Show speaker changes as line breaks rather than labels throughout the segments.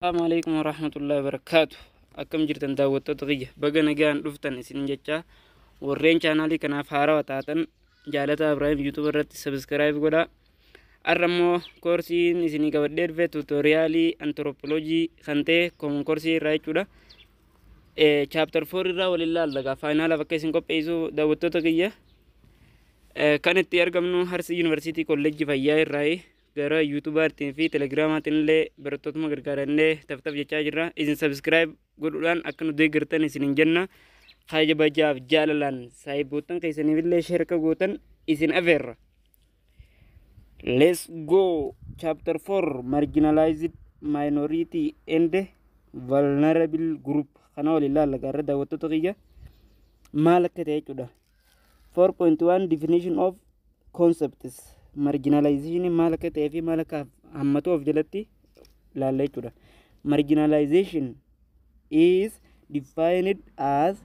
Assalamu alaikum warahmatullahi wabarakatuh. Akkam jirtan daawwattoota kiyya? Baga nagaan dhuftan isin jecha. Warreen chaanaalii kanaaf haarawaa taatan, Jaalata Ibrahim YouTube irratti subscribe godhaa. Har'a immoo koorsiin isinii qabadhee dhufe tutorialii anthropology kan ta'e common course irraa jechuudha. Chapter 4 irraa waliin laalla, finalaaf akka isin qopheessu daawwattoota kiyya. Kan itti argamnu Arsii Yuunivarsiitii Kolleejjii Fayyaa irraa gara YouTubaatiin fi Telegramaatiin illee barattootuma gargaarannee taftaf jechaa jirra. Isin subscribe godhuudhaan akka nu deeggartan isin jenna. Kabajaaf jaalalaan saayiboottan keessaniif illee share akka gootan isin afeerra. Let's go. Chapter 4, Marginalized Minority and Vulnerable Group. Kana waliin laalla gaarra daawwattoota kiyya, maal akka ta'e jechuudha. 4.1 Definition of Concepts. Marginalization maal akka ta'ee fi maal akka hammatu of jalatti laalla jechuudha. Marginalization is defined as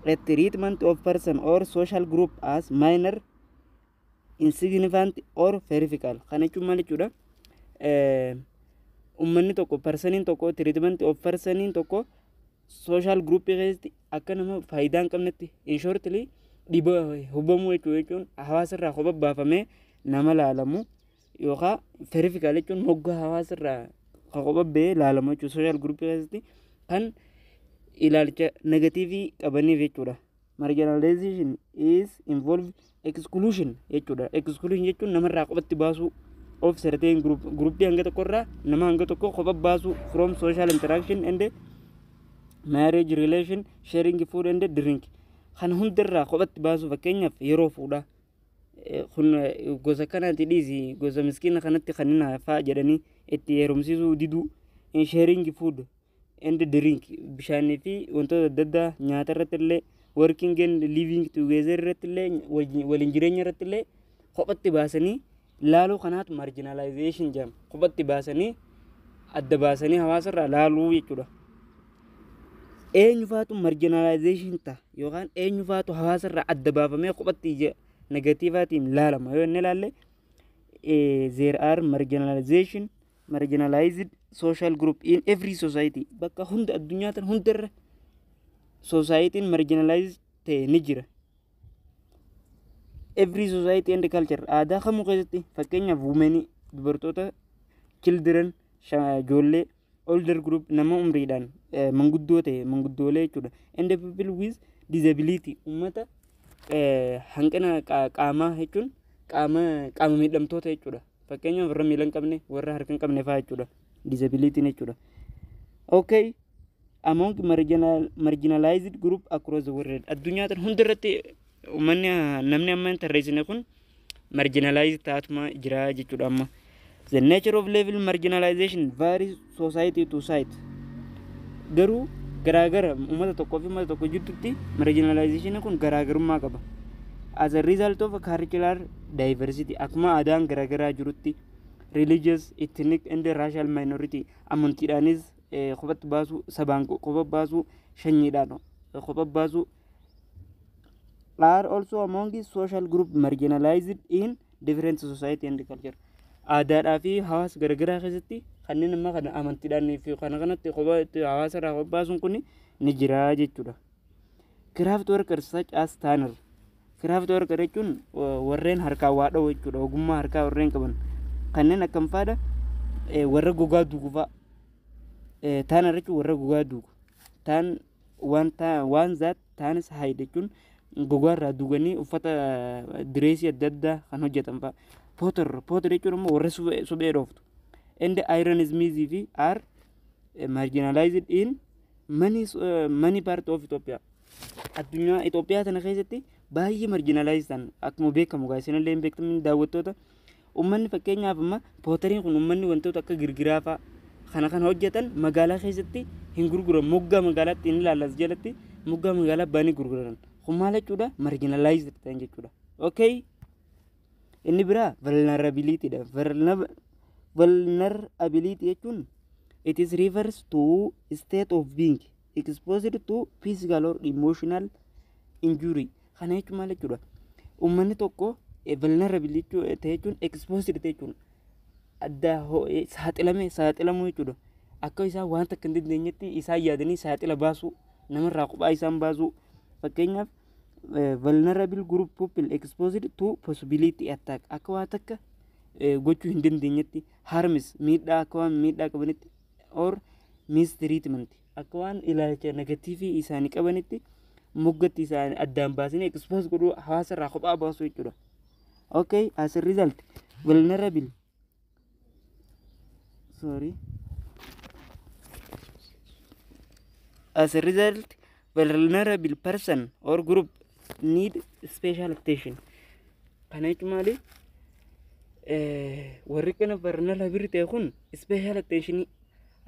a treatment of person or social group as minor, insignificant or peripheral. Kana jechuun maal jechuudha? Uummanni tokko, personiin tokko, treatment of personiin tokko social group keessatti akka nama faayidaa hin qabnetti, in shortly, dhiba hubamuu jechuun hawaasa irraa kopha baafamee nama laalamu yookaan peripheral jechuun moggaa hawaasa irraa kopha bahee laalamu jechuudha, social group keessatti kan ilaalcha negative qabaniif jechuudha. Marginalization is involve exclusion jechuudha. Exclusion jechuun namarraa qophatti baasuu of certain group, groupii hanga tokkorraa nama hanga tokko kopha baasuu, from social interaction and marriage relation, sharing food and drink, kan hundarraa kophatti baasuu. Fakkeenyaaf yeroo fuudhaa kun gosa kanaatti dhiisi, gosa miskiina kanatti kanneen fa'aa jedhanii itti heerumsiisuu diduu, sharing food and drink, bishaanii fi wantoota adda addaa nyaata irratti illee, working and living together irratti illee, waliin jireenya irratti illee kophatti baasanii laaluu kanaatu marginalization jedhama. Kophatti baasanii, adda baasanii hawaasa irraa laaluu jechuudha. Eenyufaatu marginalization ta'a yookaan eenyufaatu hawaasa irraa adda baafamee kophatti ija negativeaatiin laalama yoo inni ilaalle, there are marginalized social group in every society. Bakka hunda, addunyaa tan hundarra societyin marginalized ta'e ni jira. Every society and culture, aadaa kamuu keessatti, fakkeenyaaf womenii, dubartoota, children, ijoollee, older group, nama umriidhaan manguddoo ta'e, manguddoolee jechuudha, and people with disability, ummata hanqina qaamaa jechuun qaama miidhamtoota jechuudha. Fakkeenyaaf warra miila hin qabne, warra harka hin qabne fa'aa jechuudha disability jechuudha. Okay, among marginalized group across the world, addunyaa tan hundarratti uummanni, namni amma hin tarreessine kun marginalized taatuma jira jechuudha. Amma the nature of level marginalization varies society to society. Garuu garaagara, uummata tokkoo fi uummata tokko jidduutti marginalization kun garaagarummaa qaba. As a result of cultural diversity, akkuma aadaan garaagaraa jirutti, religious, ethnic and racial minority, amantiidhaanis kophatti baasuu, sabaan kopha baasuu, shanyiidhaan kopha baasuu, are also among social group marginalized in different society and culture. Aadaadhaa fi hawaasa garaagaraa keessatti kanneen amma kana amantiidhaan fi kana kanatti kopha hawaasa irraa kopha baasuun kun ni jira jechuudha. Craft workers such as tanner. Craft worker jechuun warreen harkaan waa dha'u jechuudha. Ogummaa harkaa warreen qaban. Kanneen akkam faadha? Warra gogaa duugu fa'a. Tanner jechuun warra gogaa duugu. Tan waan that tans hide jechuun gogaa irraa duuganii uffata dressii adda addaa kan hojjetan fa'a. Potter jechuun immoo warra suphee dhooftu. And iron smiths fi are marginalized in many part of Ethiopia. Addunyaa Itoophiyaa tana keessatti baay'ee marginalized ta'an akkuma beekamu gaa, isinillee hin beektamin daawwattoota. Uummanni fakkeenyaaf amma potteriin kun, uummanni wantoota akka girgiraa fa'a kana kan hojjetan magaalaa keessatti hin gurguran, moggaa magaalaatti hin ilaallas jalatti moggaa magaalaa baanii gurguran. Kun maal jechuudha? Marginalized ta'an jechuudha. Okay. Inni biraa vulnerability dha. Vulnerability jechuun it is refers to state of being exposed to physical or emotional injury. Kana jechuun maal jechuudha? Uummanni tokko vulnerable ta'e jechuun exposed ta'e jechuun adda saaxilame, saaxilamuu jechuudha. Akka isaan waan takka hin dandeenyetti isaan yaadanii saaxila baasuu, namarraa kophaa isaan baasuu. Fakkeenyaaf, vulnerable group people exposed to possibility attack, akka waa takka gochuu hin dandeenyetti, harms, miidhaa, akka waan miidhaa qabanitti, or mistreatment, akka waan ilaalcha negative isaanii qabanitti moggatti isaanii addaan baasanii expose godhuu, hawaasa irraa kophaa baasuu jechuudha. Okay, as a result, vulnerable, sorry, as a result, vulnerable person or group need special attention. Kana jechuun maali? Warri kana vulnerable ta'e kun special attention,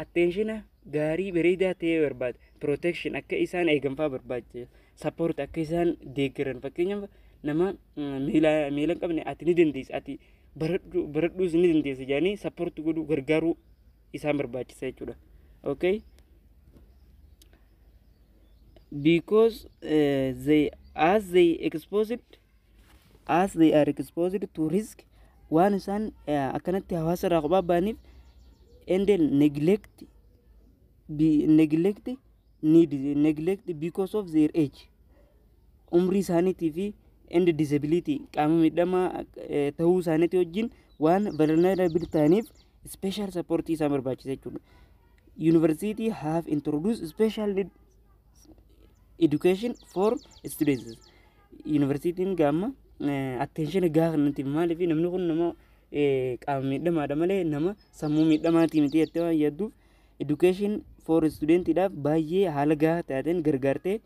attentiona gaarii bareedaa ta'e barbaada. Protection, akka isaan eegan fa'aa barbaachisa. Support, akka isaan deeggaran. Fakkeenyaaf, nama miila miila hin qabne "Ati ni dandeessa, ati baradhu, baradhuus ni dandeessa" jedhanii support godhuu, gargaaruu isaan barbaachisa jechuudha. Okay? Because they as they exposed as they are exposed to risk, waan isaan akkanatti hawaasa irraa kophaa ba'aniif, and then neglect, be neglect, need neglect because of their age, umrii isaaniitii fi and disability, qaama miidhamaa ta'uu isaaniitii wajjin waan vulnerable ta'aniif special support isaan barbaachisa jechuudha. University have introduced special need education for students. Universitiin gaama attention gaafa nuti maaliif namni kun nama qaama miidhamaadha malee nama sammuu miidhamaatii miti jettee waan yaadduuf, education for studentiidhaaf baay'ee haala gahaa taateen gargaartee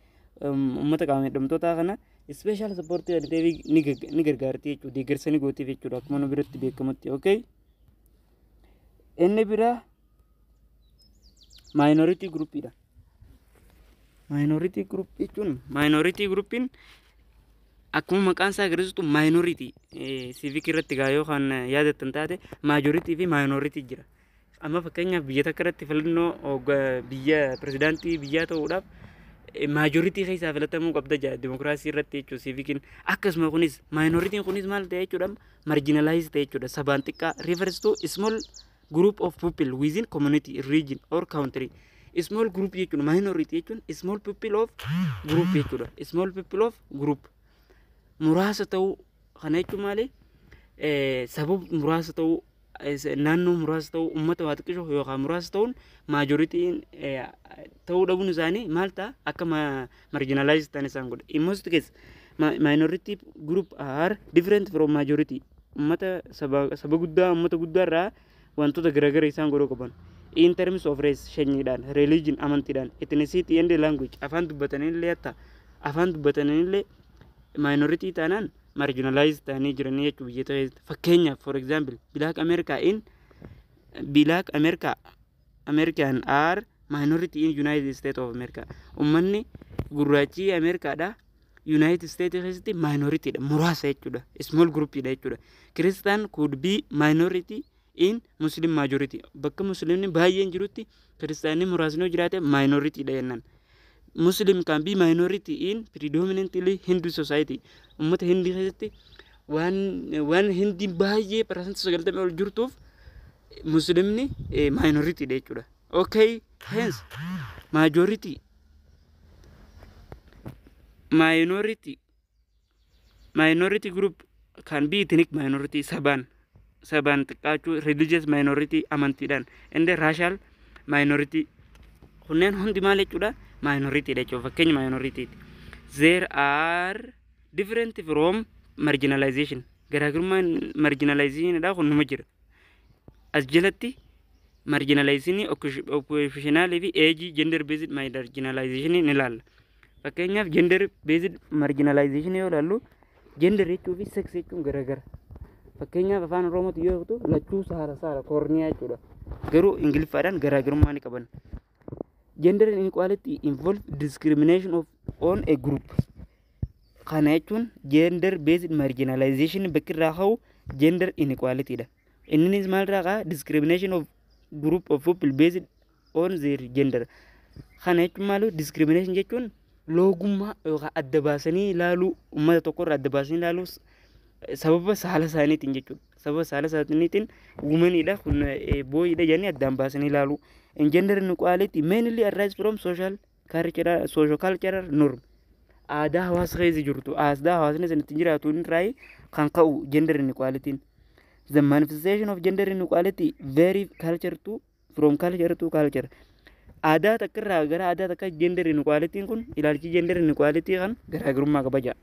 uummata qaama miidhamtootaa kana special support jedhamtee ni gargaarti jechuudha. Deeggarsa ni gootiif jechuudha, akkuma nu biratti beekamutti. Okay. Inni biraa minority groupiidha. Minority group jechuun, minority groupiin akkuma maqaan isaa agarsiistu minority, civic irratti gaa yoo kan yaadattan taate, majority fi minority jira. Amma fakkeenyaaf, biyya takka irratti filannoo biyya pirezidaantii biyyaa ta'uudhaaf majority keessaa filatamuu qabda jira dimokiraasii irratti jechuudha civiciin. Akkasuma kunis minorityn kunis maal ta'e jechuudha? Marginalize ta'e jechuudha. Sabaan xiqqaa, refers to small group of people within community, region or country. Small group jechuudha. Minority jechuun small people of group jechuudha. Small people of group, muraasa ta'uu. Kana jechuun maali? Sababa muraasa ta'uu, naannoo muraasa ta'uu, uummata waa xiqqisho yookaan muraasa ta'uun majorityn ta'uu dhabuun isaanii maal ta'a? Akka marginalize ta'an isaan godha. In most case, minority group are different from majority. Uummata saba guddaa, uummata guddaa irraa wantoota garaagara isaan godhuu qaban. In terms of race, sanyiidhaan, religion, amantiidhaan, ethnicity and language, afaan dubbatanillee, hatta afaan dubbatanillee minority taanaan marginalize ta'anii jiranii jechuu biyya keessatti. Fakkeenyaaf, for example, Black America in Black America American are minority in United States of America. Ummanni gurraachi Ameerikaadha United States keessatti minority dha, muraasa jechuudha, small group dha jechuudha. Christian could be minority in Muslim majority. Bakka Muslimni baay'een jirutti Kiristaanni muraasni yoo jiraate minority dha jennaan. Muslim can be minority in predominantly Hindu society. Ummata Hindii keessatti waan Hindiin baay'ee 90% ol jirtuuf Muslimni minority dha jechuudha. Okay, hence majority, minority group can be ethnic minority, sabaan xiqqaachuu, religious minority, amantiidhaan, and racial minority. Kunneen hundi maal jechuudha? Minority dha jechuudha. Fakkeenya minority. There are different from marginalization. Garaagarummaan marginalization dha kun numa jira. As jalatti marginalization occupational fi age, gender based marginalization ni ilaalla. Fakkeenyaaf, gender based marginalization yoo ilaallu, gender jechuu fi sex jechuun garaagara. Fakkeenyaaf, afaan Oromootti yoo ta'u lachuu saala, saala koorniyaa jechuudha. Garuu Ingiliffaadhaan garaagarummaa ni qaban. Gender inequality involve discrimination of on a group. Kana jechuun gender based marginalization bakki irraa ka'u gender inequality dha. Innis maal irraa ka'a? Discrimination of group of people based on their gender. Kana jechuun maal? Discrimination jechuun loogummaa yookaan adda baasanii ilaaluu, uummata tokko irraa adda baasanii ilaaluu. Sababa saala isaaniitiin jechuudha. Sababa saala isaaniitiin womaniidha kun boyiidha jedhanii addaan baasanii ilaalu. Gender inequality mainly arise from social cultural, social cultural norm. Aadaa hawaasa keessa jirtu, aadaa hawaasni sun ittiin jiraatu irraa kan ka'u gender inequality. The manifestation of gender inequality vary culture to from culture to culture. Aadaa takka irraa gara aadaa takka gender inequality kun, ilaalchi gender inequality kan garaagarummaa qaba jedha.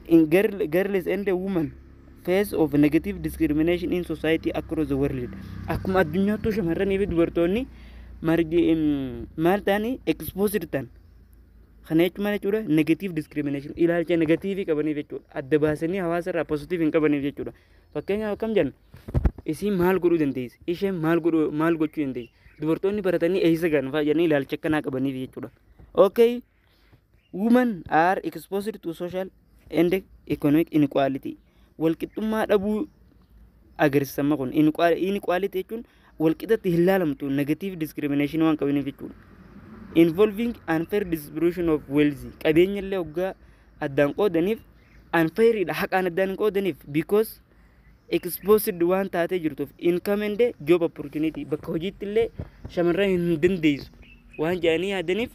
In girl, girls and women face of negative discrimination in society across the world. Akkuma addunyaattuu shamarranii fi dubartoonni margi maal ta'anii exposed ta'an. Kana jechuun maal jechuudha? Negative discrimination, ilaalcha negative qabaniif jechuudha. Adda baasanii hawaasa irraa positive hin qabaniif jechuudha. Fakkeenyaaf akkam jenna? Isiin maal godhuu dandeessi? Isheen maal godhuu, maal gochuu dandeessi? Dubartoonni baratanii eessa gahan fa'aa jedhanii ilaalcha akkanaa qabaniif jechuudha. Okay. Women are exposed to social and economic inequality. Walqixxummaa dhabuu agarsiisama kun. Inequality jechuun walqixatti hin laalamtu, negative discrimination waan qabaniif jechuudha. Involving unfair distribution of wealth. Qabeenya illee hoggaa addaan qoodaniif unfair, haqaan addaan hin qoodaniif, because exposed waan taatee jirtuuf. Income and job opportunity, bakka hojiitti illee shamarran hin dandeessu waan jedhanii yaadaniif,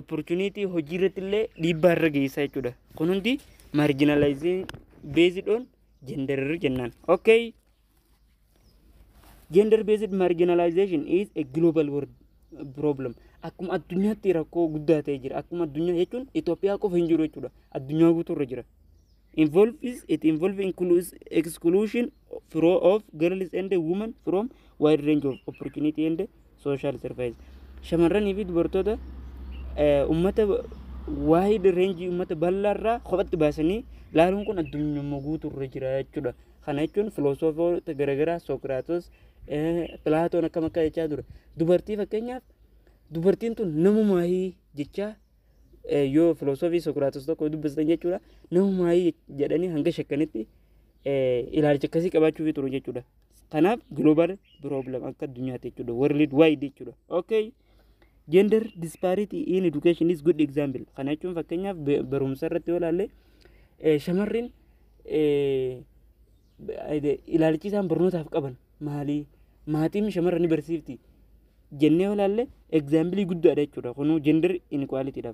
opportunity hojii irratti illee dhiibbaa irra geessa jechuudha. Kun hundi marginalizing based on gender jennaan. Okay. Gender based marginalization is a global world problem. Akkuma addunyaatti rakkoo guddaa ta'e jira. Akkuma addunyaa jechuun Itoophiyaa qofa hin jiru jechuudha. Addunyaa guutuu irra jira. Involves it involves includes exclusion of girls and women from wide range of opportunity and social service. Shamarranii fi dubartoota uummata wide range, uummata bal'aa irraa kophatti baasanii laaluun kun addunyaa guutuu irra jira jechuudha. Kana jechuun filoosofoota garaagaraa, Sookiraatos, Pilaatoon akkam akka jechaa ture. Dubartii fakkeenyaaf dubartiin tun namumaayii jechaa yoo filoosofii Sookiraatos tokko dubbistan jechuudha. Namumaayii jedhanii hanga shakkanitti ilaalcha akkasii qabaachuufii turu jechuudha. Kanaaf global problem akka addunyaatti jechuudha. World wide jechuudha. Okay. Gender disparity in education is good example. Kana jechuun fakkeenyaaf barumsa irratti yoo ilaalle, shamarreen ilaalchi isaan barnootaaf qaban maali? Maatiin shamarran ni barsiifti jennee yoo ilaalle, example guddaadha jechuudha. Kunuu gender inequality dha.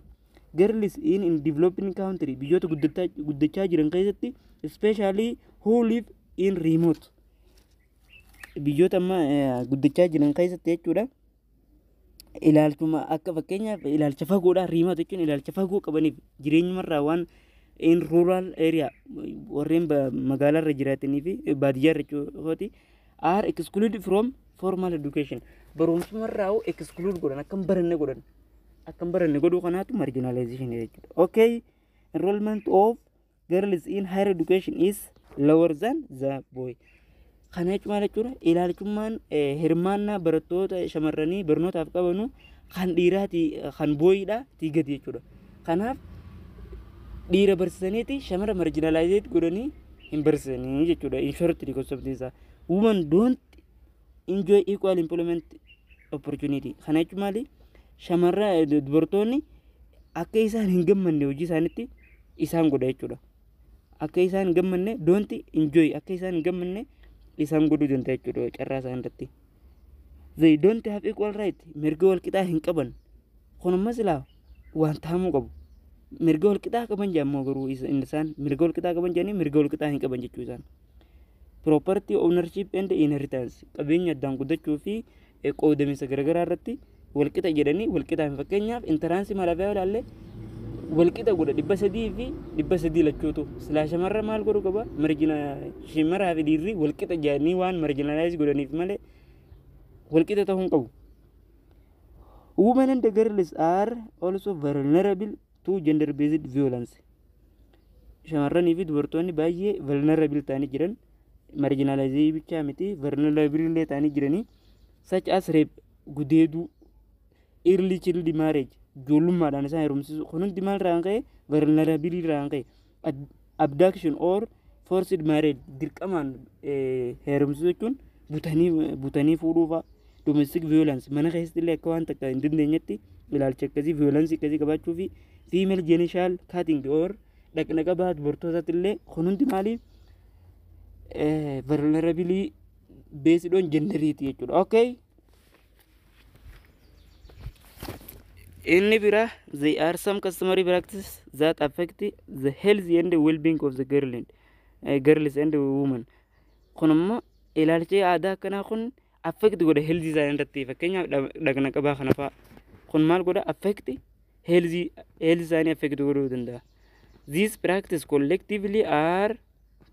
Girls in developing country, biyyoota guddachaa jiran keessatti, especially who live in remote, biyyoota amma guddachaa jiran keessatti jechuudha. Ilaalchuma akka fakkeenyaaf ilaalcha fagoodha. Remote jechuun ilaalcha fagoo qabaniif jireenyumarraa waan in rural area, warreen magaalaa irra jiraatanii fi baadiyyaa irra jechuudha, are excluded from formal education. Barumsumarraa exclude godhan, akkam baranne godhan, akkam baranne godhuu kanaatu marginalization jechuudha. Okay, enrollment of girls in higher education is lower than the boy. Kana jechuun maal jechuudha? Ilaalchummaan hirmaannaa barattoota shamarranii barnootaaf qabanu kan dhiiraati kan boyiidha tii gadi jechuudha. Kanaaf dhiira barsiisaniiti shamara marginalize godhanii hin barsiisanii jechuudha. In short, concept isaa. Women don't enjoy equal employment opportunity. Kana jechuun maali? Shamarra dubartoonni akka isaan hin gammanne hojii isaanitti isaan godha jechuudha. Akka isaan hin gammanne, don't enjoy, akka isaan hin gammanne isaan godhuu danda'a jechuudha carraa isaan irratti. They don't have equal right. Mirga wal qixaa hin qaban. Kun ammas silaa waan taamuu qabu. Mirga wal qixaa qaban jedhamoo garuu isaan mirga wal qixaa qaban jedhanii mirga wal qixaa hin qaban jechuu isaan. Property ownership and inheritance, qabeenya addaan guddachuu fi qoodamiinsa garaagaraa irratti wal qixa jedhanii wal qixaa hin. Fakkeenyaaf entrance maalaaf yoo ilaalle wal qixa godha, 300 fi 300 lachuutu. Silaa shamarra maal godhu qaba? Margina shamaraa fi dhiirri wal qixa jedhanii waan marginalize godhaniif malee wal qixa ta'uu hin qabu. Women and girls are also vulnerable to gender based violence. Shamarranii fi dubartoonni baay'ee vulnerable ta'anii jiran, marginalize bichaa miti, vulnerable illee ta'anii jiranii, such as rape, gudeeduu, early child marriage, ijoollummaadhaan isaan heerumsiisu. Kun hundi maal irraa kan ka'e? Vulnerable irraa kan ka'e. Abduction or forced marriage, dirqamaan heerumsiisuu jechuun butanii fuudhuu fa'a. Domestic violence, mana keessatti illee akka waan takka hin dandeenyetti ilaalcha akkasii, violence akkasii qabaachuu fi female genital cutting or Dhaqna qabaa dubartootaatti illee kun hundi maali? Vulnerability based on genderiiti jechuudha. Okay. Inni bira, they are some customary practices that affect the health and well-being of the girl and, girls and women. Kun immoo ilaalchi aadaa akkanaa kun affect godha health isaanii irratti. Fakkeenyaaf, dhaqna qabaa kana fa'a. Kun maal godha? Affect health isaanii affect godhuu danda'a. These practice collectively are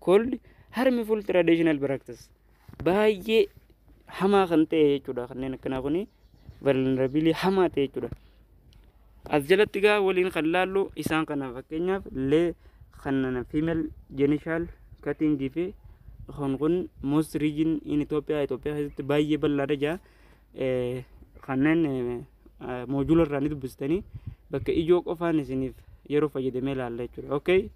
called harmful traditional practice. Baay'ee hamaa kan ta'e jechuudha. Kanneen akkanaa kuni vulnerability hamaa ta'e jechuudha. As jalatti gaa waliin kan laallu isaan kana, fakkeenyaaf lee kan female genital cutting fi kun most region in Ethiopia, Itoophiyaa keessatti baay'ee bal'aadha jaa. Kanneen module irraa ni dubbistanii, bakka ijoo qofaan isiniif yeroo fayyadamee ilaalla jechuudha. Okay.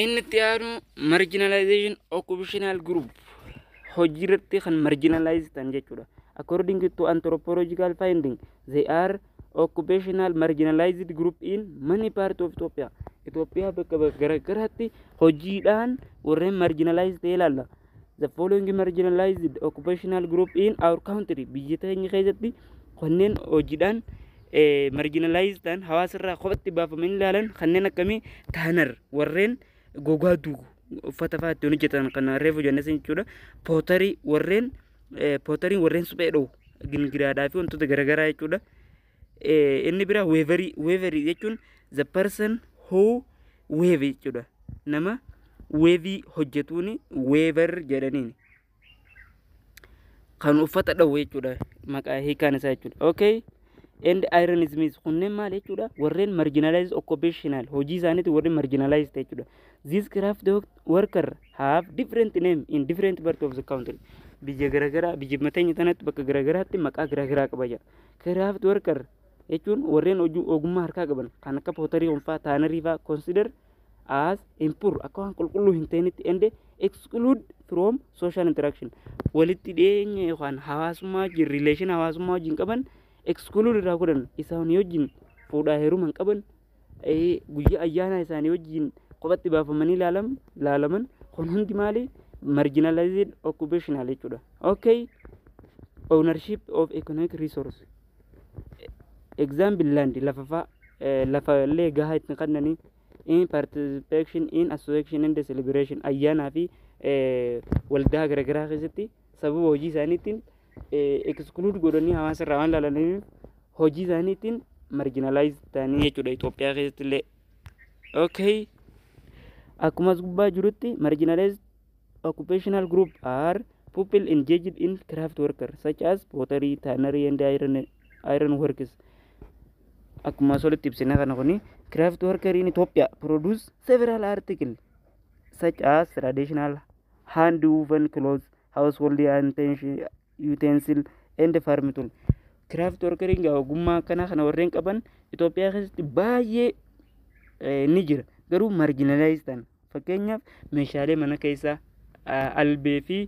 Inni itti aanu marginalization occupational group, hojii irratti kan marginalize ta'an jechuudha. According to anthropological finding, they are occupational marginalized group in many part of Ethiopia. Itoophiyaa bakka garaagaraatti hojiidhaan warreen marginalized ta'e ilaalla. The following marginalized occupational group in our country, biyya teenya keessatti kanneen hojiidhaan marginalized ta'an, hawaasa irraa kophatti baafamanii ilaalan kanneen akkamii? Tanner, warreen gogaa duugu, uffata fa'aa ittiin hojjetan kan reefu jenne jechuudha. Pottery, warreen potteryn warreen suphee dhowu, gingiraadhaa fi wantoota garaagaraa jechuudha. Inni biraa weaverii. Weaverii jechuun the person who weave jechuudha. Nama weavii hojjetuuni weaver jedhaniin. Kan uffata dha'u jechuudha maqaa hiikaan isaa jechuudha. Okay. And iron smith, kunneen maal jechuudha? Warreen marginalized occupational, hojii isaaniitti warreen marginalized jechuudha. These craft worker have different name in different part of the country. Biyya garaagaraa, biyya mateenya tanatti bakka garaagaraatti maqaa garaagaraa qaba jedha. Craft worker jechuun warreen hojii ogummaa harkaa qaban kan akka pottery fa'aa, tannery fa'aa, consider as impure, akka waan qulqulluu hin ta'initti, and exclude from social interaction, walitti dhiyeenya yookaan hawaasummaa wajjin, relation hawaasummaa wajjin qaban exclude irraa godhan. Isaanii wajjin fuudhaa heeruma hin qaban, guyyaa ayyaana isaanii wajjin kophatti baafamanii ilaalaman. Kun hundi maali? Marginalized occupational jechuudha. Okay. Ownership of economic resource, example land, lafa fa'a, lafa illee gahaa ittiin kennanii, in participation in association and celebration, ayyaanaa fi waldaa garaagaraa keessatti sababa hojii isaaniitiin exclude godhanii hawaasa irraa waan ilaalaniif hojii isaaniitiin marginalize ta'anii jechuudha Itoophiyaa keessatti illee. Okay. Akkuma as gubbaa jirutti, marginalized occupational group are people engaged in craft worker such as pottery, tannery and iron works. Akkuma asolitti ibsine kana, kuni craft worker in Ethiopia produce several articles such as traditional hand woven clothes, household utensil and farm tool. Craft workeriin ogummaa akkanaa kana warreen qaban Itoophiyaa keessatti baay'ee ni jira. Garuu marginalize ta'an. Fakkeenyaaf, meeshaalee mana keessaa albee fi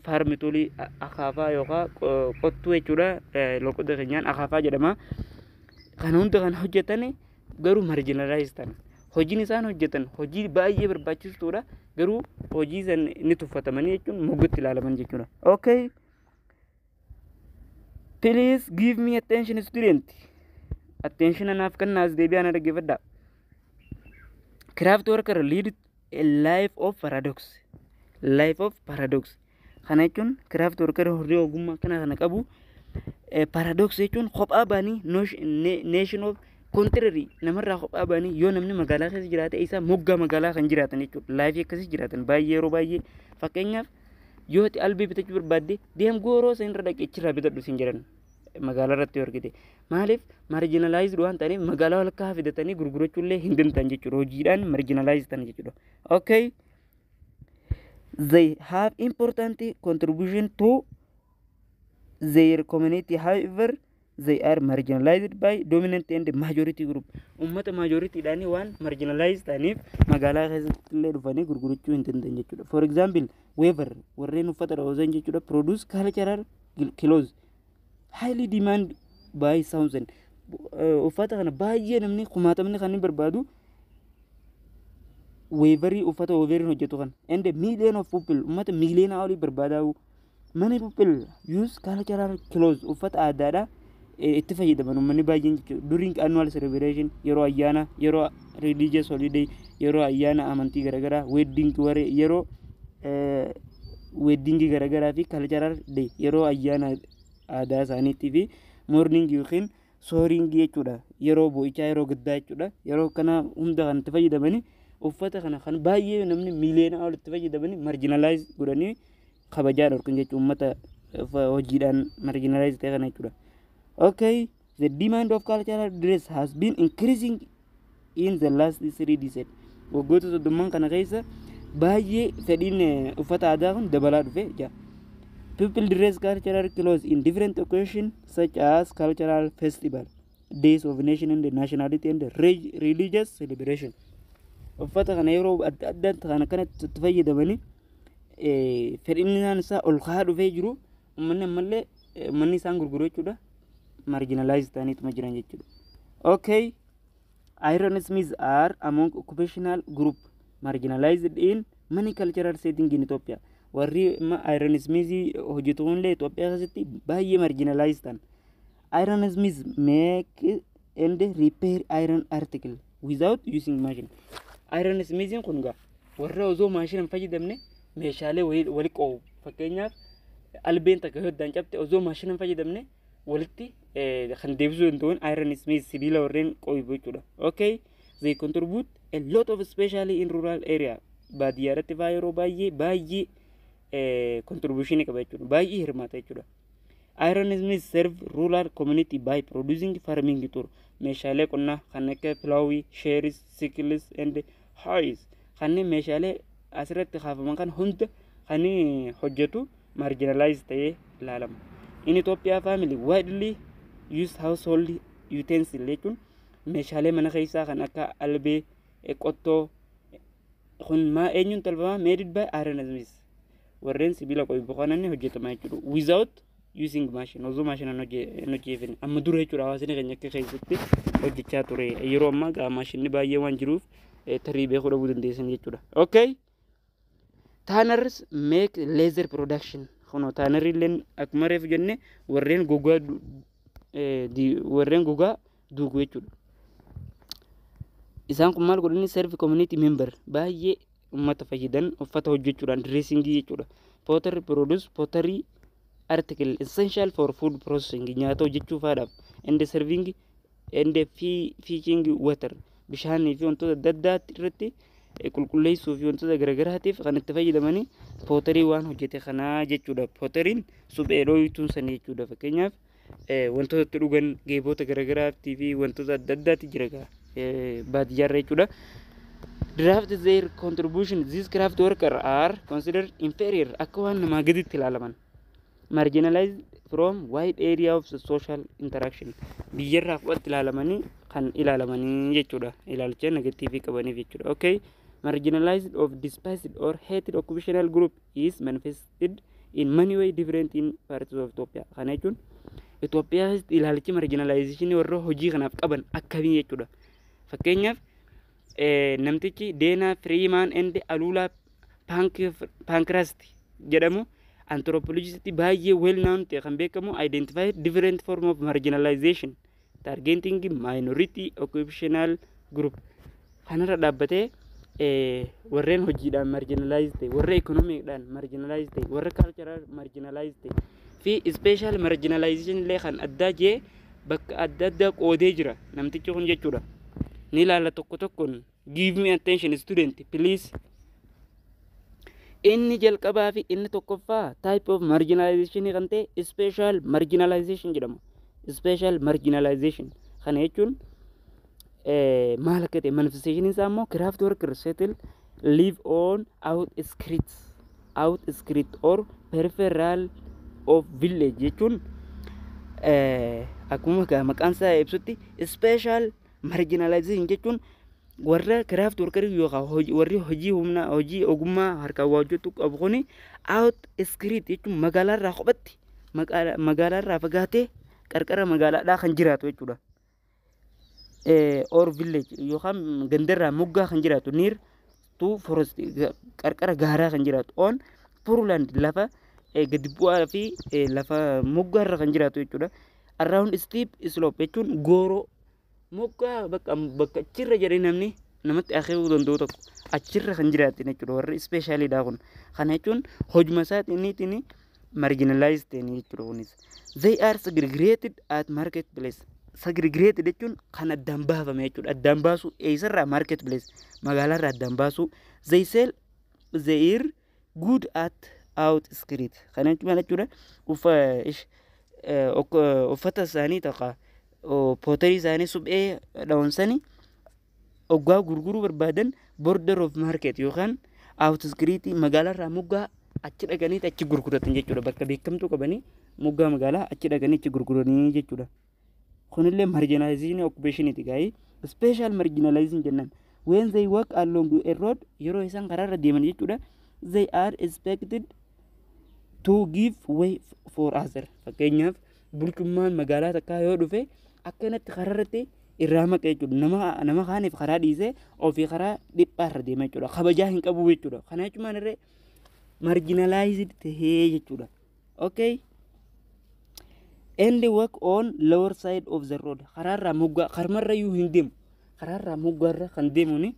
farm toolii, akaafaa yookaan qottuu jechuudha. Loqoda keenyaan akaafaa jedhama. Kana hunda kan hojjetan garuu marginalize ta'an. Hojiin isaan hojjetan hojii baay'ee barbaachistuudha. Garuu hojii san ni tuffatamanii jechuun moggaatti ilaalaman jechuudha. Okay. Please give me attention, student. Attention anaaf kennaas, deebi'aan dhaggeeffadhaa. Craft worker lead a life of paradox. Life of paradox. Kana jechuun craft worker horii ogummaa kana kana qabu, paradox jechuun kophaa ba'anii, nation of contrary, namarraa kophaa ba'anii, yoo namni magaalaa keessa jiraate isaa moggaa magaalaa kan jiraatan jechuudha. Lifeii akkasii jiraatan baay'ee yeroo baay'ee. Fakkeenyaaf, yoo ati albee bitachuu barbaadde, deem gooroo san irra dhaqee achirraa bitadhu siin jedhan magaalaa irratti yoo argite. Maaliif? Marginalized waan ta'aniif magaalaa walakkaa fidatanii gurgurachuu illee hin danda'an jechuudha. Hojiidhaan marginalized ta'an jechuudha. Okay. They have important contribution to their community. However, they are marginalized by dominant and majority group. Uummata majoritydhaan waan marginalize ta'aniif magaalaa keessatti illee dhufanii gurgurachuu hin danda'an jechuudha. For example, weaver, warreen uffata dhawwasan jechuudha, produce cultural clothes highly demand by thousand. Uffata kana baay'ee namni kumaatamni kan inni barbaadu weaverii, uffata weaveriin hojjetu kana, and million of people, ummata miiliyoona olii barbaadaa'u. Many people use cultural clothes, uffata aadaadha itti fayyadaman uummanni baay'een jechuudha, during annual celebration, yeroo ayyaana, yeroo religious holiday, yeroo ayyaana amantii garaagaraa, wedding, waree yeroo weddingii garaagaraa fi cultural day, yeroo ayyaana aadaa isaaniitii fi mourning yookiin sorrowing jechuudha, yeroo bo'ichaa, yeroo gaddaa jechuudha. Yeroo kana hunda kan itti fayyadamanii uffata kana kan baay'ee namni miiliyoona ol itti fayyadamanii marginalize godhanii kabajaa dhorkan jechuudha, uummata hojiidhaan marginalize ta'e kana jechuudha. Okay, the demand of cultural dress has been increasing in the last 3 decades. Waggoota 30n kana keessa baay'ee fedhiin uffata aadaa kun dabalaa dhufe jira. People dress cultural clothes in different occasions such as cultural festival, days of nation and nationality and religious celebration. Uffata kana yeroo adda addaatti kan akkanatti itti fayyadamanii fedhinnaan isaa ol ka'aa dhufee jiru. Uummanni ammallee uummanni isaan gurguru jechuudha, marginalize ta'aniituma jiran jechuudha. Okay, iron smiths are among occupational group marginalized in many cultural setting in Ethiopia. Warri iron smiths hojjetu kunillee Itoophiyaa keessatti baay'ee marginalized ta'an. Iron smiths make and repair iron article without using machine. Iron smiths kun gaa warra osoo maashina hin fayyadamne meeshaalee wali qoobu. Fakkeenyaaf, albeen takka yoo addaan cabte osoo maashina hin fayyadamne walitti kan deebisuu danda'uun iron smith, sibiila warreen qoybu jechuudha. Okay, they contribute a lot of, especially in rural area. Baadiyyaa irratti faa yeroo baay'ee baay'ee contribution qaba jechuudha. Baay'ee hirmaata jechuudha. Iron smith serve rural community by producing farming tool, meeshaalee qonnaa kan akka plowii, shears, sickles and hoes, kanneen meeshaalee asirratti kaafaman kan hunda kan hojjetu marginalize ta'ee ilaalama. In Ethiopia, family widely used household utensil jechuun meeshaalee mana keessaa kan akka albee, qottoo kun maa eenyuun tolfama? Made by iron smith, warreen sibiila qoybu kanan hojjetama jechuudha, without using machine, osoo maashina hin hojjeefne. Amma dura jechuudha hawaasni keenya akka keessatti hojjechaa ture. Yeroo ammaa gaa maashinni baay'ee waan jiruuf tarii beekuu dhabuu dandeessan jechuudha. Okay. Tanners make leather production. Kunoo tannerii illeen akkuma reefu jenne warreen gogaa duugu jechuudha. Isaan kun maal godhani? Serve community member, baay'ee uummata fayyadan uffata hojjechuudhaan, dressingii jechuudha. Potter produce pottery article essential for food processing, nyaata hojjechuu faadhaaf, and serving and fetching water, bishaanii fi wantoota adda addaa irratti qulqulleessuu fi wantoota garagaraatiif kan itti fayyadamanii pottery waan hojjete kanaa jechuudha. Potteryn suphee dhooyituun sanii jechuudha. Fakkeenyaaf, wantoota itti dhugan, geeboota garagaraattii fi wantoota adda addaatti jira baadiyyaarra jechuudha. Draft their contribution, these craft worker are considered inferior, akka waan namaa gaditti ilaalaman. Marginalized from wide area of the social interaction, biyyarraa fudhatti ilaalamanii kan ilaalamanii jechuudha. Ilaalcha negative qabaniif jechuudha. Okay. Marginalized of despised or hated occupational group is manifested in many way different in parts of Ethiopia. Kana jechuun Itoophiyaa keessatti ilaalchi marginalization warra hojii kanaaf qaban akkamii jechuudha. Fakkeenyaaf, namtichi Dana Freeman and Alula Pankhurst jedhamu, anthropologist baay'ee well known ta'e kan beekamu, identify different form of marginalization targeting minority occupational group. Kanarra dhaabbatee warreen hojiidhaan marginalize ta'e, warra economicdhaan marginalize ta'e, warra cultural marginalize ta'e fi special marginalization illee kan addaa jee bakka adda addaa qoodee jira namtichi kun jechuudha. Ni ilaalla tokko tokkoon. Give me attention, student, please. Inni jalqabaa fi inni tokkoffaa type of marginalization kan ta'e special marginalization jedhama. Special marginalization kana jechuun maal akka ta'e, manifestation isaa immoo craft worker settle live on outskirt or peripheral of village jechuun akkuma maqaan isaa ibsutti special Marginalization jechuun warra craft workerii yookaan warri hojii humnaa, hojii ogummaa harkaan waa hojjetu qabu kuni outskirt jechuun magaalaarraa kophatti, magaalaarraa fagaatee qarqara magaalaadhaa kan jiraatu jechuudha. Or village yookaan gandarraa moggaa kan jiraatu, near to forest, qarqara gaaraa kan jiraatu, on poor land, lafa gadi bu'aa fi lafa moggaarra kan jiraatu jechuudha. Around steep slope jechuun gooroo moggaa, bakka achirra jedhee namni namatti akeekuu danda'u tokko achirra kan jiraatan jechuudha warri specialiidha kun. Kana jechuun hojuma isaatiin marginalized ta'anii jechuudha kunis. They are segregated at market place. Segregated jechuun kan addaan baafame jechuudha. Addaan baasuu eessarraa? Market place, magaalaarraa addaan baasuu. They sell their good at outskirt. Kana jechuun maal jechuudha? Uffata isaanii tokko, pottery isaanii, suphee dhawamsanii oggaa gurguruu barbaadan border of market yookaan outskirt, magaalaarraa moggaa achi dhaqanii achi gurguratan jechuudha. Bakka beekamtuu qabanii moggaa magaalaa achi dhaqanii achi gurguranii jechuudha. Kunillee marginalization occupationiiti gaa'ii. Special marginalization jennaan. When they walk along a road, yeroo isaan karaarra deeman jechuudha. They are expected to give way for other. Fakkeenyaaf, bulchummaan magaalaa takkaa yoo dhufe akkanatti karaarratti irraa maqa jechuudha. Nama kaaniif karaa dhiisee ofii karaa dhiphaarra deema jechuudha. Kabajaa hin qabu jechuudha. Kana jechuun maalirree marginalized tahee jechuudha. Okay. And walk on lower side of the road. Karaarraa moggaa karmarra iyyuu hin deemu. Karaarraa moggaarra kan deemuuni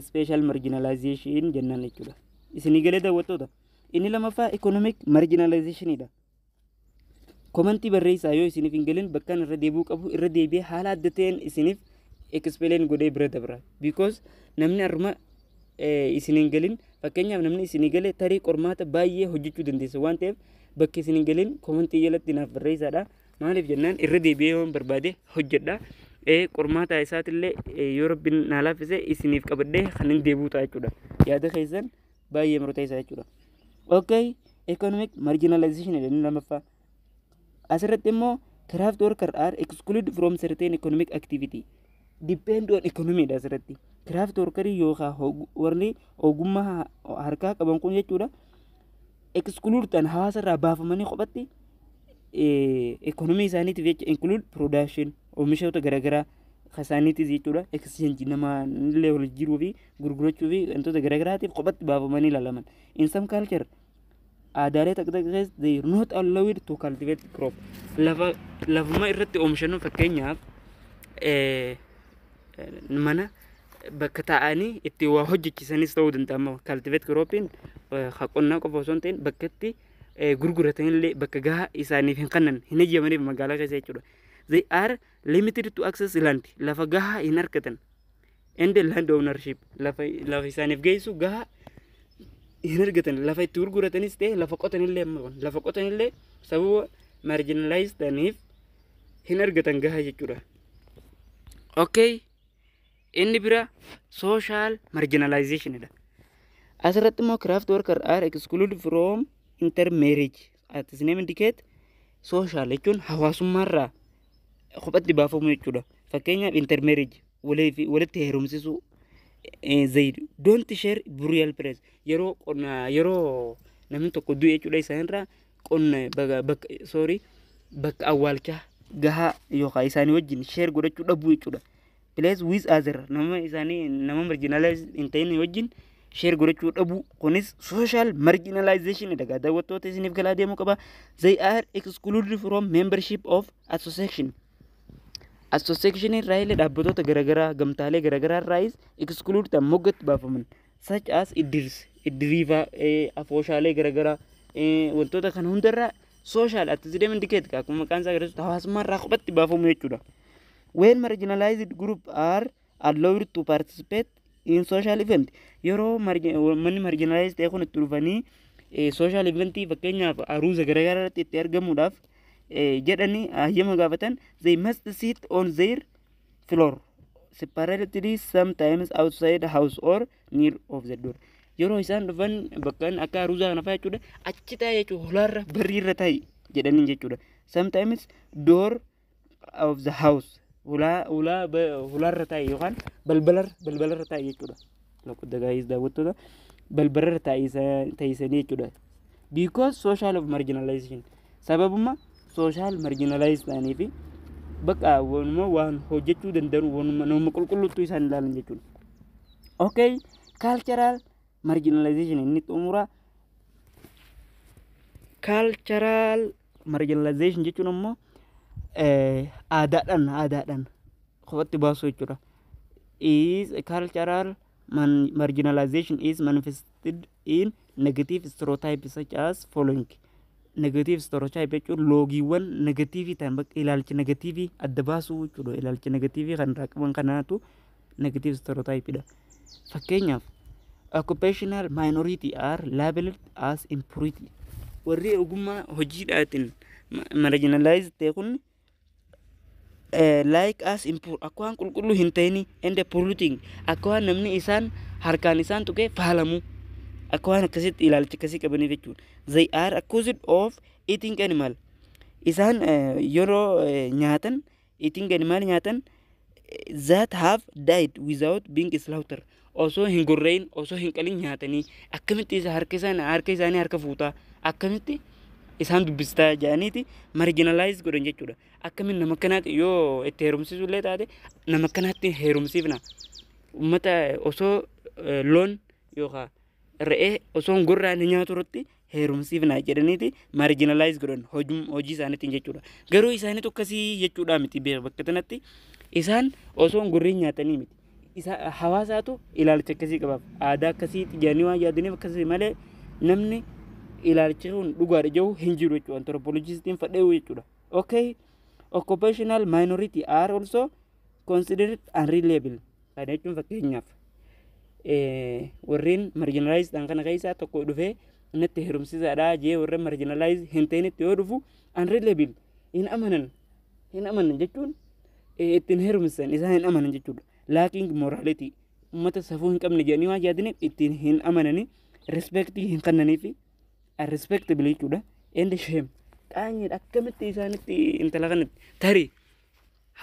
special marginalization jennaan jechuudha. Isinii galee, daawwattoota? Inni lamaffaa economic marginalizationidha. Commentii barreessaa, yoo isiniif hin galin bakkaan irra deebi'uu qabu irra deebi'ee haala adda ta'een isiniif explain godhee bira dabra. Because namni harma isin hin galin, fakkeenyaaf namni isinii gale tarii qormaata baay'ee hojjechuu dandeessa waan ta'eef, bakki isin hin galin commentii jalatti naaf barreessaadha. Maaliif jennaan irra deebi'ee yoon barbaade hojjedha. Qormaata isaatillee yoo Rabbiin naa laaffise isiniif qabadhee kan hin deebi'u ta'a jechuudha. Yaada keessan baay'ee murteessaa jechuudha. Okay, economic marginalization jedhanii lammaffaa. Asirratti immoo craft worker are excluded from certain economic activity. Depend on economy dha asirratti. Craft workerii yookaan warri ogummaa harkaa qaban kun jechuudha. Exclude ta'an, hawaasa irraa baafamanii kophatti economy isaaniitiif jecha, include production, oomishoota garaagaraa isaaniitis jechuudha. Exchange, nama illee wal jiruu fi gurgurachuu fi wantoota garaagaraatiif kophatti baafamanii ilaalaman. In some culture, aadaalee takka takka keessa, they are not allowed to cultivate crop. Lafa lafuma irratti oomishannu, fakkeenyaaf mana bakka taa'anii itti waa hojjechiisanis ta'uu danda'a. Cultivate cropiin qonnaa qofa osoo hin ta'in bakka itti gurguratanillee bakka gahaa isaaniif hin kennan, hin eeyyamaniif magaalaa keessa jechuudha. They are limited to access land, lafa gahaa hin argatan, and land ownership, lafa isaaniif geessu gahaa hin argatan, lafa itti gurguratanis ta'e lafa qotanillee, amma lafa qotanillee sababa marginalized ta'aniif hin argatan gahaa jechuudha. Okay. Inni bira social marginalization dha. Asirratti immoo craft worker are excluded from intermarriage. As its name indicate, social jechuun hawaasummaarraa kophatti baafamu jechuudha. Fakkeenyaaf, intermarriage, walitti heerumsisuu, they don't share burial place, yeroo qonna, yeroo namni tokko du'e jechuudha, isaanirraa qonna bakka, sorry, bakka awwaalchaa gahaa yookaan isaanii wajjin share godhachuu dhabuu jechuudha. Place with other, nama isaanii, nama marginalized hin ta'in wajjin share godhachuu dhabuu, kunis social marginalization dha. Daawwattoota, isiniif galaa deemuu qaba. They are excluded from membership of association. Association irraa illee, dhaabbatoota garaagaraa, gamtaalee garaagaraa irraayis exclude ta'an, moggatti baafaman, such as iddirs, iddiriifaa, afooshaalee garaagaraa, wantoota kana hundarraa social, as its name indicate, akkuma maqaan isaa agarsiisu hawaasummaa irraa kophatti baafamu jechuudha. When marginalized group are allowed to participate in social event, yeroo manni marginalized ta'e kun itti dhufanii social eventii, fakkeenyaaf aruuza garaagaraa irratti itti argamuudhaaf jedhanii hayyama gaafatan, they must sit on their floor separately, sometimes outside house or near of the door. Yeroo isaan dhufan bakka akka aruuzaa kana fa'aa jechuudha, achi taa'e jechuudha, holaarra barriirra taa'e jedhanii jechuudha. Sometimes door of the house. Hulaa hulaa hulaarra taa'e yookaan balbalarra taa'e jechuudha. Lakkoofsa gaayis daawwattoota, balbalarra taa'isanii jechuudha. Because social of marginalization, sababuma social marginalize ta'anii fi bakka waanuma waan hojjechuu danda'an, waanuma nama qulqulluttuu isaan ilaalan jechuudha. Okay, cultural marginalization inni xumura. Cultural marginalization jechuun ammoo aadaadhaan kophatti baasuu jechuudha. Is cultural marginalization is manifested in negative stereotypes such as following. Negative stereotype jechuun loogiiwwan negative ta'an, bakka ilaalcha negative adda baasuu jechuudha. Ilaalcha negative kan irraa qaban kanaatu negative stereotype dha. Fakkeenyaaf, occupational minority are labeled as impurity. Warri ogummaa hojiidhaatiin marginalized ta'e kun like as impure, akka waan qulqulluu hin ta'ini, and polluting, akka waan namni isaan harkaan isaan tuqee faalamu, akka waan akkasitti ilaalcha akkasii qabaniif jechuudha. They are accused of eating animal. Isaan yeroo nyaatan, eating animal nyaatan that have died without being slaughtered. Osoo hin gorra'in, osoo hin qalin nyaatanii, akkamitti isa harka isaanii harka fuutaa, akkamitti isaan dubbistaa jedhaniiti marginalize godhan jechuudha. Akkamiin nama akkanaatti yoo itti heerumsiisuu illee taate, nama akkanaatti heerumsiifna. Uummata osoo loon yookaan re'ee osoo hin gorra'an nyaatu irratti heerumsiifna jedhaniiti marginalize godhan hojii isaaniitiin jechuudha. Garuu isaaniitu akkasii jechuudha miti, bakka kanatti isaan osoo hin gorriin nyaatanii miti. Isa hawaasaatu ilaalcha akkasii qabaaf, aadaa akkasii jedhanii waan yaadaniif akkasii malee namni ilaalchi kun dhugaadha jedhu hin jiru jechuudha. Anthropologistiin fadheewu jechuudha. Okay, occupational minority are also considered unreliable. Kana jechuun fakkeenyaaf warreen marginalized ta'an kana keessaa tokko dhufee natti heerumsiisaadha jee, warreen marginalized hin ta'initti yoo dhufu, unreliable, hin amanan. Hin amanan jechuun ittiin heerumsiisan isaan hin amanan jechuudha. Lacking morality, uummata safuu hin qabne jedhanii waan yaadaniif ittiin hin amananii, respectii hin kennaniifi, unrespectable jechuudha. And shame, qaanyiidha, akkamitti isaanitti intala kanatti tarii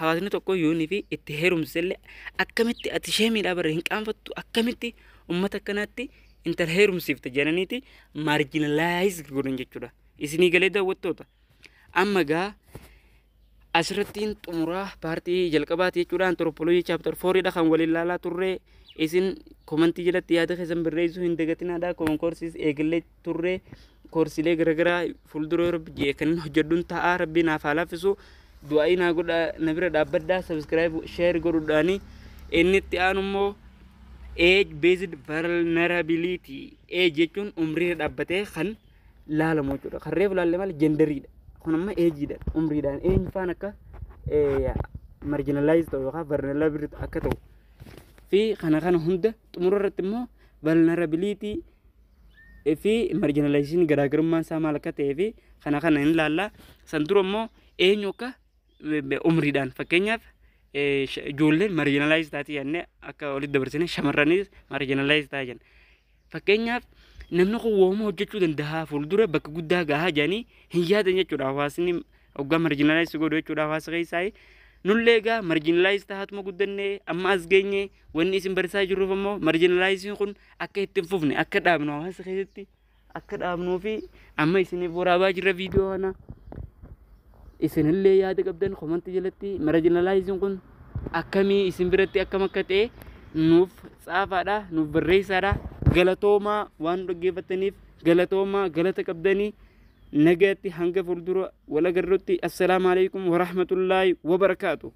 hawaasni tokko yoonii fi itti heerumsisellee, akkamitti ati shameiidhaa bara hin qaanfattu, akkamitti uummata akkanaatti intala heerumsiifte jedhaniiti marginalize godhan jechuudha. Isinii galee, daawwattoota? Amma gaa asirrattiin xumuraa partii jalqabaati jechuudha. Anthropology chapter fouriidha kan waliin ilaalaa turre. Isin commentii jalatti yaada keessan barreessuu hin dagatinaadha. Common courses eegallee turre, courseilee garaagaraa fuuldura yoo Rabbi jee kan hojjedhuun ta'a. Rabbi naaf haa laaffisu, du'aa'ii naa godha, na bira dhaabbadhaa, subscribe, share godhuudhaani. Inni itti aanu immoo age based vulnerability. Age jechuun umrii dhaabbatee kan laalamu jechuudha. Kan reefu laalle maal? Genderiidha. Kun amma ageiidha, umriidhaan eenyu faan akka marginalize ta'u yookaan vulnerable akka ta'u fi kana hunda xumura irratti immoo vulnerability fi marginalization garaagarummaan isaa maal akka ta'ee fi kana hin laalla. San dura immoo eenyu akka umriidhaan, fakkeenyaaf ijoolleen marginalize taati jennee akka walitti dabarsine, shamarranis marginalize ta'a jenna. Fakkeenyaaf namni kun wooma hojjechuu danda'a, fuuldura bakka guddaa gahaa jedhanii hin yaadan jechuudha, hawaasni hoggaa marginalize godhu jechuudha hawaasa keessaa. Nullee egaa marginalize tahaatuma guddannee amma as geenye. Wanni isin barsiisaa jirruuf ammoo marginalizeiin kun akka itti hin fufne, akka dhaabnu, hawaasa keessatti akka dhaabnuu fi amma isiniif waraabaa jirra viidiyoo kana. Isinillee yaada qabdan commentii jalatti marginalizeiin kun akkamii isin biratti, akkam akka ta'e nuuf tsaafaadha, nuuf barreessaadha. Galatoomaa, waan dhaggeeffattaniif galatoomaa, galata qabdanii. Nagaatti, hanga fuuldura wal agarrutti, assalaamu alaikum warahmatullaahi wabarakaatu.